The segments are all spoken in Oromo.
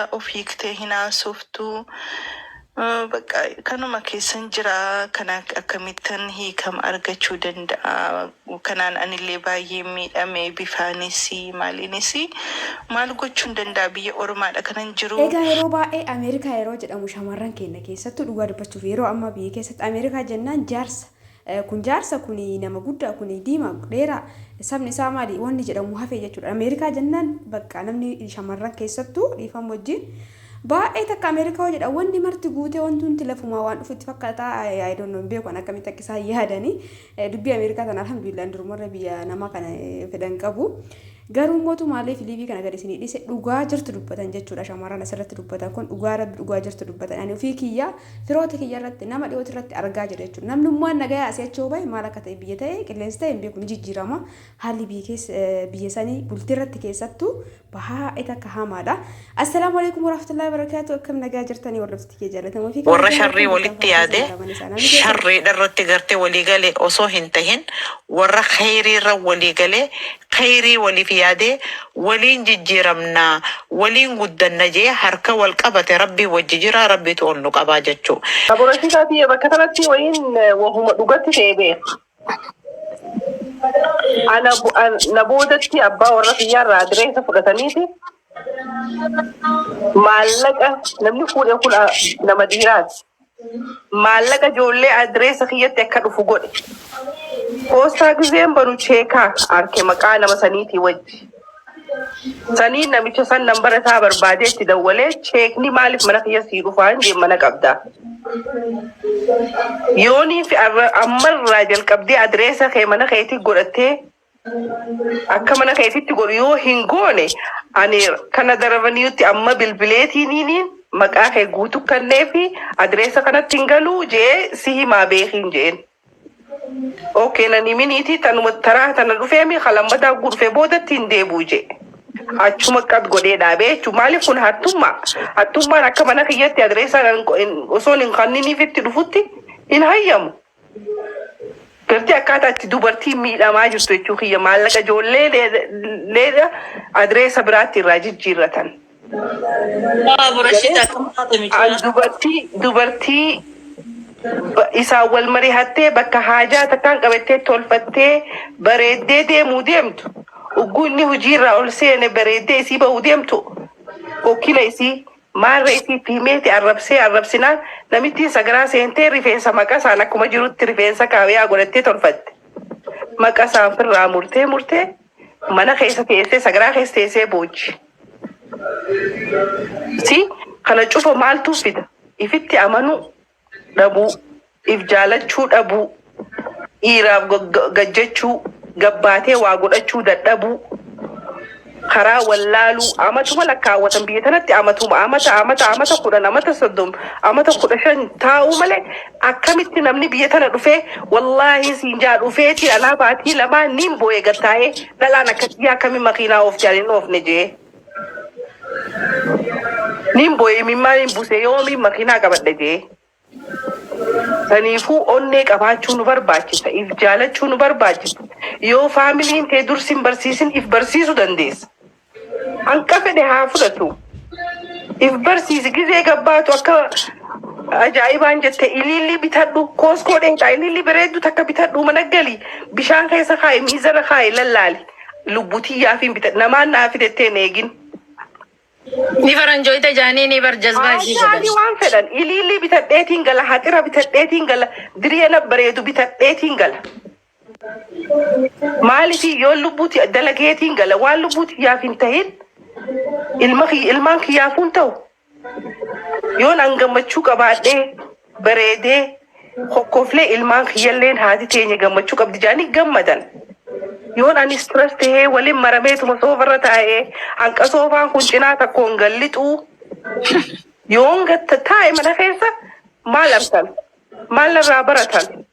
Of hiiktee hin haasoftu. Bakka kanuma keessan jira. Kana akkamittan hiikama argachuu danda'a? Kanaan anillee baay'ee miidhame, bifaanis maaliinis maal gochuun danda'a? Biyya ormaadha kanan jiru. Egaa yeroo baay'ee Ameerikaa yeroo jedhamu, shamarran keenya keessattuu, dhugaa dubbachuuf, yeroo ammaa biyya keessatti Ameerikaa jennaan jaarsa, kun jaarsa, kun nama guddaa, kun diimaa dheeraa, sabni isaa maali wanni jedhamu hafe jechuudha. Ameerikaa jennaan bakka namni shamarran keessattuu, dhiifama wajjin, baay'ee takka Ameerikaa hoo jedha wanni marti guutee, wanti hundi lafumaa waan dhufu itti fakkaata. I don't know, hin beeku akkamitti akka isaan yaadanii dubbii Ameerikaa tana. Alhamdulillah, durumarra biyya namaa kana fedhan qabu. Garuu mootu maaliif live kana gadi isinii dhise? Dhugaa jirtu dubbatan jechuudha. Shamarran asirratti dubbatan kun dhugaa Rabbi dhugaa jirtu dubbatan. Ani ofii kiyyaa firoota kiyya irratti, nama dhiyoota irratti argaa jira jechuudha. Namnummaan nagayaa asii achi yoo bahe maal akka ta'e, biyya ta'e, qilleensi ta'e hin beeku, ni jijjiirama. Haalli biyya keessa biyya sanii bultii irratti keessattuu baay'ee takka hamaadha. Assalaamu alaikum warahmatullahi wabarakatuh. Akkam nagaa jirtanii, hordoftoota kiyya jaallatamoo fi warra kabajamoo? Sharrii Akkam jirtan? Walitti Fayyaa yaade keessan lamaan isaa namni keessan. Sharriidha irratti gartee walii gale osoo hin tahin, warra kheyrii irra walii galee, kheyrii waliif yaadee, waliin jijjiiramna, waliin guddanna jee harka wal qabate Rabbii wajji jira, Rabbiitu ol nu qabaa jechuu. Aborosiisaa tiyya, bakka kanatti wayiin wahuma dhugatti ta'e beeka. Ana na boodatti abbaa warra kiyyaarraa adireessa fudhataniiti maallaqa namni fuudhe kun nama dhiiraati. Maallaqa ijoollee adireessa kiyyatti akka dhufu godhe. Poostaa gizeen banu cheekaa arke maqaa nama saniitii wajji. Saniin namicha san nambara isaa barbaadee itti dawwalee, cheekni maaliif mana kiyya sii dhufaa hin jeen, mana qabdaa. Yoonii fi ammarraa jalqabdee adireessa kee mana keetii godhattee akka mana keetitti godhu yoo hin goone, ani kana darabaniitti amma bilbileetiiniin maqaa kee guutuu kennee fi adireessa kanatti hin galuu jee si himaa beekiin jeen. Okay, nan himiniiti, tanuma taraa tana dhufeemi kalammataa dhufee boodatti hin deebi'u jee. Achuma qad godhee dhaabee jechuun maaliif kun hattummaa? Hattummaan akka mana kiyyatti adireessaa osoo hin kanniniifitti dhufutti hin hayyamu. Gartee akkaataa itti dubartiin miidhamaa jirtu jechuu kiyya, maallaqa ijoollee leedha adireessa biraatti irraa jijjiirratan. Borashita akkam taate? An Michuudha. Dubartii isaan wal mari'attee bakka haajaa takkaan qabattee tolfattee bareeddee deemuu deemtu. Ugguu inni hojiirraa ol seene bareeddee isii bahuu deemtu, okkila isii maarra isii itti himeeti arrabsee arrabsinaan namittiin sagaraa seentee rifeensa maqasaan akkuma jirutti rifeensa kaawiyaa godhattee tolfatte. Maqasaan firraa murtee murtee mana keessa teessee, sagaraa keessa teessee boochi. Si kana cufa maaltu fida? Ifitti amanuu dhabuu, if jaalachuu dhabuu, dhiiraaf gajjachuu, gabbaatee waa godhachuu dadhabuu, karaa wallaaluu, amatuma lakkaawwatan biyya tanatti, amatuma amata 10, amata 30, amata 15 taa'uu malee akkamitti namni biyya tana dhufee? Wallaahi siin jaa, dhufeetii anaa baatii 2 niin boo'e gattaa'ee, dhalaan akkasii akkamiin makiinaa oofti, ani hin oofne jee. Niin boo'e, imimmaan hin buse, yoomiin makiinaa qabadhe jee. Saniifuu onnee qabaachuu nu barbaachisa. If jaalachuu nu barbaachisa. Yoo faamiliin tee dursi hin barsiisin, if barsiisuu dandeessa. Hanqa fedhe haa fudhatu. If barsiisi, gizee gabbaatu akka ajaa'ibaan jette ilillii bitadhu. Costco dheeqaa ilillii bareeddu takka bitadhu, mana gali. Bishaan keessa kaa'i, miizara kaa'i, lallaali. Lubbutiyyaa fi bitadhu. Namaan naa fidettee hin eegin. Ni faranjooyta jaanii ni bar jazbaa isii godhan. Haashaanii waan fedhan iliillii bitadheetiin gala, haxira bitadheetiin gala, diriyeena bareedu bitadheetiin gala. Maaliif yoo lubbuuti dalageetiin gala, waan lubbuutiyyaaf hin tahin ilma ilmaan kiyyaafuu hin ta'u. Yoon an gammachuu qabaadhee bareedee kokkoflee, ilmaan kiyyalleen haati teenya gammachuu qabdi jedhanii gammadan. Yoon ani stress tahee waliin marameetuma soofarra taa'ee, hanqa soofaan kun cinaa takkoon gallixuu yoon gatta taa'e mana keessa, maal argan? Maal narraa baratan?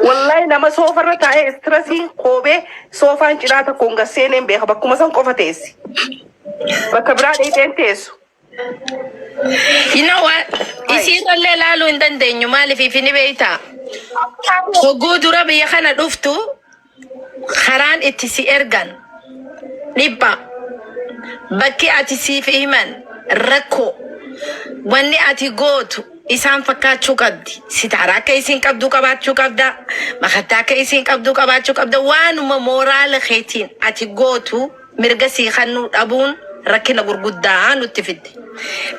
Wallahi nama soofarra taa'ee stressiin koobee soofaan cinaa takkoon gad seeneen beeka, bakkuma san qofa teessi. Bakka biraa dheeteen teessu. You know what? Isiirrallee ilaaluu hin dandeenyu, maaliif ifi ni beektaa? Hogguu dura biyya kana dhuftu karaan itti si ergan dhipha. Bakki ati siif himan Rakkoo. Wanni ati gootu isaan fakkaachuu qabdi. Sitaaraa akka isiin qabduu qabaachuu qabda. Makattaa akka isiin qabduu qabaachuu qabda. Waanuma mooraala keetiin ati gootu mirga sii kennuu dhabuun rakkina gurguddaa nutti fidde.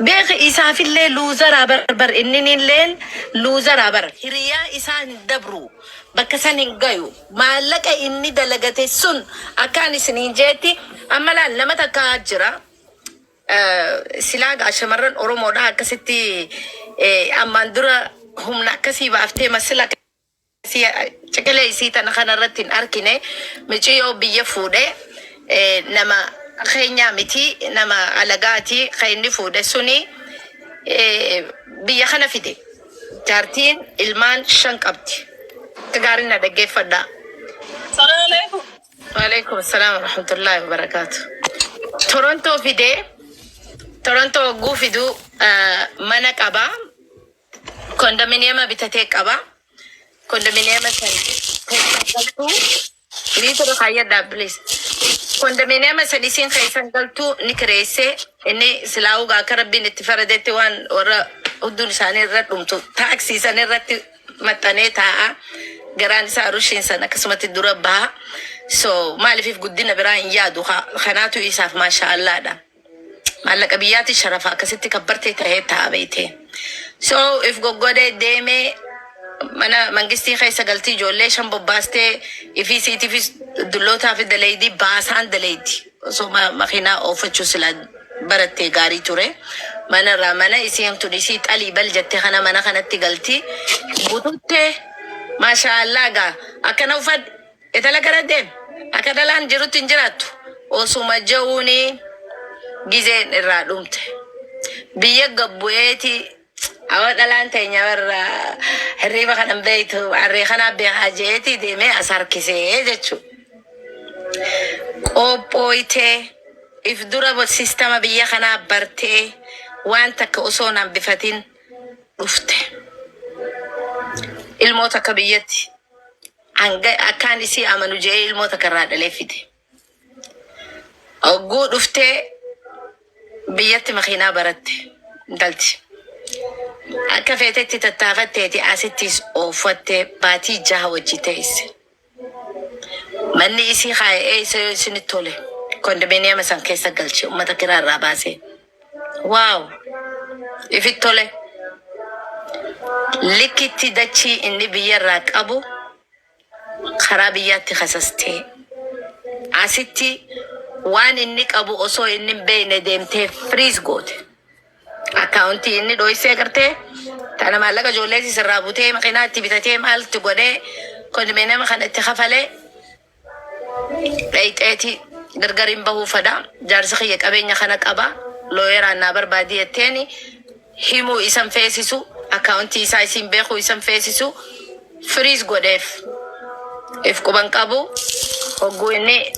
Beeki, isaafillee loseraa bar, inninilleen loseraa bar. Hiriyaa isaa hin dabru. Bakka san hin gayu. Maallaqa inni dalagate sun akkaan isiniin jeetti amma laal, nama takka jira. Silaa gaa shamarran Oromoodha akkasitti ammaan dura humna akkasii baaftee masila akkasii ciqilee isii tana kanarratti hin argine. Miciyyoo biyya fuudhe, nama keenyaa miti, nama alagaati. Kan inni fuudhe suni biyya kana fide. Jaartiin ilmaan shan qabdi. Akka gaariin na dhaggeeffadhaa. Waalaikum salaam wa rahmatullahi wa barakaatu. Torontoo fidee, Torontoo hogguu fiduu mana qaba. Condominiuma bitatee qaba. Condominiuma san keessan galtuu liitira kaayyadhaa, please. Condominiuma san isiin keessan galtuu ni kireessee. Inni silaa'uu akka rabbiin itti faradetti waan warra hudduun isaanii irra dhumtu taaksii san irratti maxxanee taa'a. Garaan isaa rushiin san akkasumatti dura baha. So maaliif guddina biraa hin yaadu? Kanaatu isaaf maasha Allaadha. Maallaqa biyyaatti sharafa akkasitti kabbartee tahee taa'a beeyte. So if goggodee deemee mana mangistii keessa galtii, ijoollee shan bobbaastee, ifii siitiifis dullootaa fi daleeydii baasaan daleeydi. Osoo makiinaa oofachuu silaa barattee gaarii ture. Mana irraa mana isiin tun isii xalii bal jettee kana mana kanatti galti. Bututtee, maasha Allah, gaa akkana uffadhu, itala gara deem, akka dhalaan jirutti hin jiraattu. Osuma ja'uuni gizeen irraa dhumte. Biyya gabbu'eeti awa dhalaan teenya warra hirriiba kanan beeytu harree kanaa beekaa je'eeti deemee as harkisee jechuudha. Qophooytee if dura systema biyya kanaa bartee waan takka osoo hin hambifatin dhufte. Ilmoo takka biyyatti hanga akkaan isii amanu je'ee ilmoo takka irraa dhalee fide. Hogguu dhuftee biyyatti makiinaa baratte intalti. Akka feetetti tattaafatteeti asittis ooffattee baatii 6 wajji teesse. Manni isii kaayee isa yoo isinitti tole condominiuma san keessa galche, uummata kiraa irraa baasee. Wow! Ifitti tole. Likkitti dachii inni biyya irraa qabu karaa biyyaatti kasastee. Asitti waan inni qabu osoo inni hin beekne deemtee freeze goote. Accountii inni dho'isee gartee tana maallaqa ijoollee sirraa butee makiinaa itti bitatee maalti godhee condominiuma kana itti kafalee dhayxeeti gargariin bahuu fedha. Jaarsi kiyya qabeenya kana qaba. Lawyeraan naa barbaadi jetteeni himuu isan feesisu, accountii isaa isiin beekuu isan feesisu, freeze godheef. If quban qabu. Hogguu inni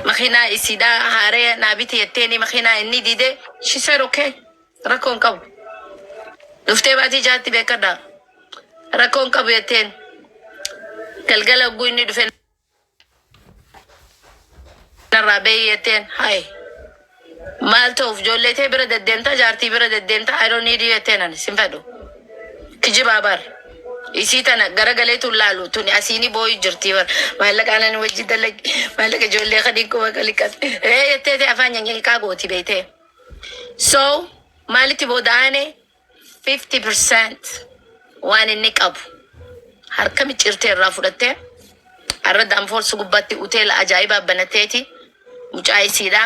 makiinaa isiidhaa haaree naa biti jetteeni makiinaa inni dide, she said okay, rakkoon qabu. Dhuftee baatii 6tti beekadha. Rakkoon qabu jetteen. Galgala hogguu inni dhufe narraa bahii jetteen, hai. Maal ta'uuf ijoollee tee bira deddeemtaa, jaartii bira deddeemtaa? I don't need you jetteen, ani sin fedhu. Kijibaa bar. Isii tana garagaleetu laalu tuni asiini booyu jirti bar. Maallaqa anani wajji dalagi, maallaqa ijoollee kadii kuma kaliqas. Ee jettee ta'e afaan nyanyanqaa gooti beeytee. So maalitti booda'aane 50% waan inni qabu harka micciirtee irraa fudhattee har'a Danforth gubbaatti hoteela ajaa'ibaa banateeti mucaa isiidha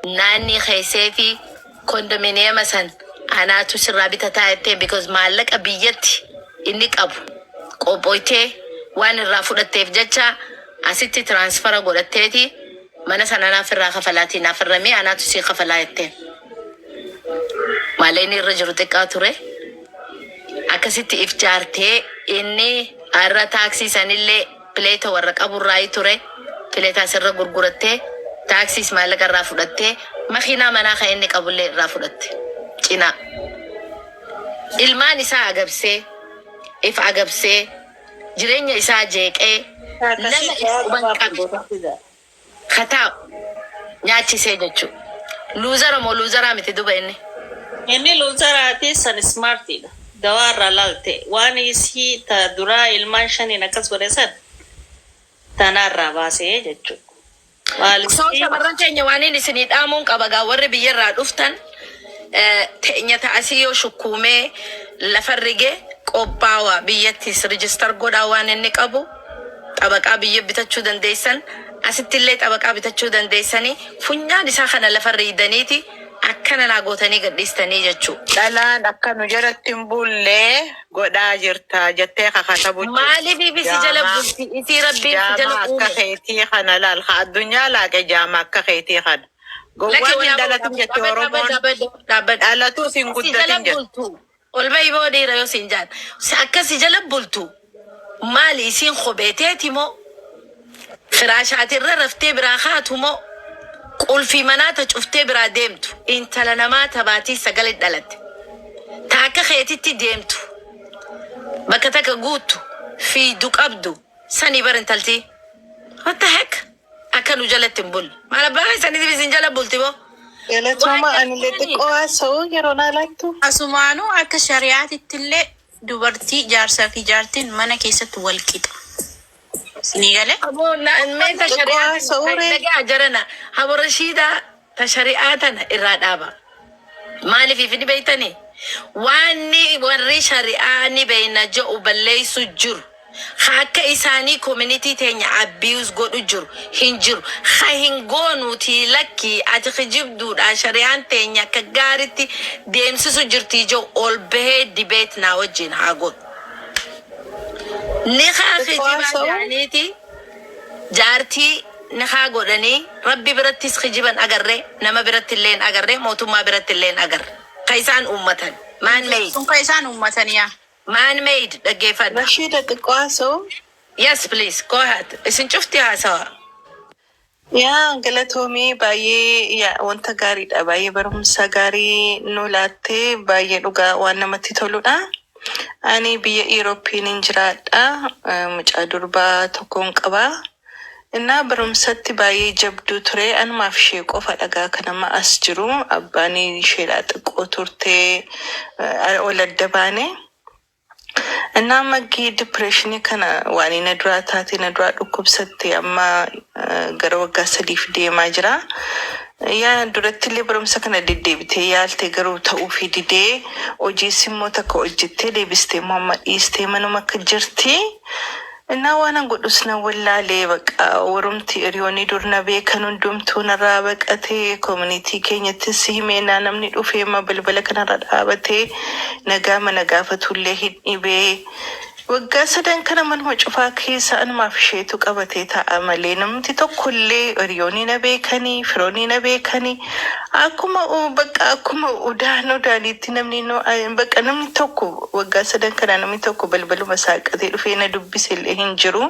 naannii keessee fi condominiuma san anaatu sirraa bitataa jettee, because maallaqa biyyatti inni qabu qophooytee waan irraa fudhatteef jecha asitti transfera godhatteeti mana sana naaf irraa kafalaatii naaf irramee anaatu sii kafalaa jetteen. Maallaqni irra jiru xiqqaa ture. Akkasitti if jaartee inni har'a taaksii sanillee pileeta warra qaburraa ture. Pileetaa sirra gurgurattee taaksiis maallaqa irraa fudhattee makiinaa manaa kan inni qabullee irraa fudhatte. Cinaa. Ilmaan isaa agabsee, if agabsee, jireenya isaa jeeqee, nama if quban qabe kataa'u nyaachisee jechuudha. Loser moo loseraa miti duba inni? Inni loseraati, san smartiidha. Dawaa irraa laalte waan isii ta duraa ilmaan shaniin akkas godhe san tanarraa baasee jechuudha. Maaliif So shamarran keenya waan inni isinii dhaamuun qaba gaa, warri biyyarraa dhuftan teenya ta'asii yoo shukkuumee lafa rigee qophaawaa, biyyattis register godhaa. Waan inni qabu xabaqaa biyya bitachuu dandeessan, asittillee xabaqaa bitachuu dandeessanii, funyaan isaa kana lafa riidaniiti akkana naa gootanii gadhiistanii jechuu. Dhalaan akka nu jalatti hin bullee godhaa jirta jettee kakatabu jirti. Maaliif si jala Jaamaa bulti isii rabbiin si jala jaamaa akka uume? keetii kana laal, ka addunyaa laaqe jaama akka keetii kana. Lakki. Gowwaan hin dhalatin jette Oromoon. Dhaabbadhu. Dhalatus hin Si jala guddatin jette. bultu. Ol bahi boo dhiira yoo siin jaan. Akka si jala bultu maali isiin kopheeteeti moo? Firaashaatirra raftee biraa kaatu moo? Qulfii manaa ta cuftee biraa deemtu. Intala namaa tabaatii sagalee dhalatte. Ta akka keetitti deemtu. Bakka takka guuttu. Fiidu qabdu. Sanii bar intaltii. What the heck? Akka nu jalatti hin bulle. Maal abbaa keessaniitiif isin jala bulti boo? Galatooma. Waan Anillee jalqabanii. xiqqoo haasa'uu yeroo naa laattu. Asumaanuu akka shari'aatitti illee dubartii, jaarsaa fi jaartiin mana keessatti wal qixa. Isinii galee? Aboo mee ta Xiqqoo shari'aa haasa'uu ree. dhagaa jarana habo Rashiidaa, ta shari'aa tana irraa dhaaba. Maaliif ifini beeytanii? Waanni warri shari'aa ni beeyna jedhu balleessu jiru. Ha akka isaanii community teenya abuse godhu jiru hin jiru. Ha hin goonuutii lakkii, ati kijibduudha, shari'aan teenya akka gaaritti deemsisu jirtii jedhu ol bahee debate naa wajjin haa godhu. Ni haa Xiqqoo kijibaa haasa'uu. jaaniiti jaartii ni haa godhanii, rabbi birattis kijiban agarre, nama biratti illee hin agarre, mootummaa biratti illee hin agarre. Ka isaan uummatan man made. Sun kan isaan uummatan yaa. Man made, dhaggeeffadha. Rashiida, xiqqoo haasa'uu. Yes, please go ahead. Isin cufti haasawa. Yaa galatoomii baay'ee, yaa wanta gaariidha, baay'ee barumsa gaarii nu laattee, baay'ee dhugaa waan namatti toludha. Ani biyya Euroopiin jiraadha. Mucaa durbaa tokkoon qaba. Innaa barumsatti baay'ee jabduu ture. Anumaaf ishee qofa dhagaa kan amma as jiru. Abbaan isheedhaa xiqqoo turtee ol adda baane. Innaa maggii depressionii kana waan inni duraa taate na duraa dhukkubsatte, amma gara waggaa 3f deemaa jira. Yaa duratti illee barumsa kana deddeebitee yaalte, garuu ta'uufii didee, hojiis immoo takka hojjettee deebistee immoo amma dhiistee manuma akka jirti. Innaa waan an godhus na wallaalee, baqa warumti hiriyoonni dur na beekan hundumtuu narraa baqatee, community keenyattis himeenaa namni dhufee ma balbala kanarra dhaabatee nagaa mana gaafatullee hin dhibee. Waggaa 3 kana manuma cufaa keessa anumaaf isheetu qabatee taa'a malee namni tokkollee, hiriyoonni na beekanii, firoonni na beekanii, akkuma bakka akkuma udaan udaaniitti namni bakka namni tokko waggaa 3 kana namni tokko balbaluma saaqatee dhufee na dubbise illee hin jiru.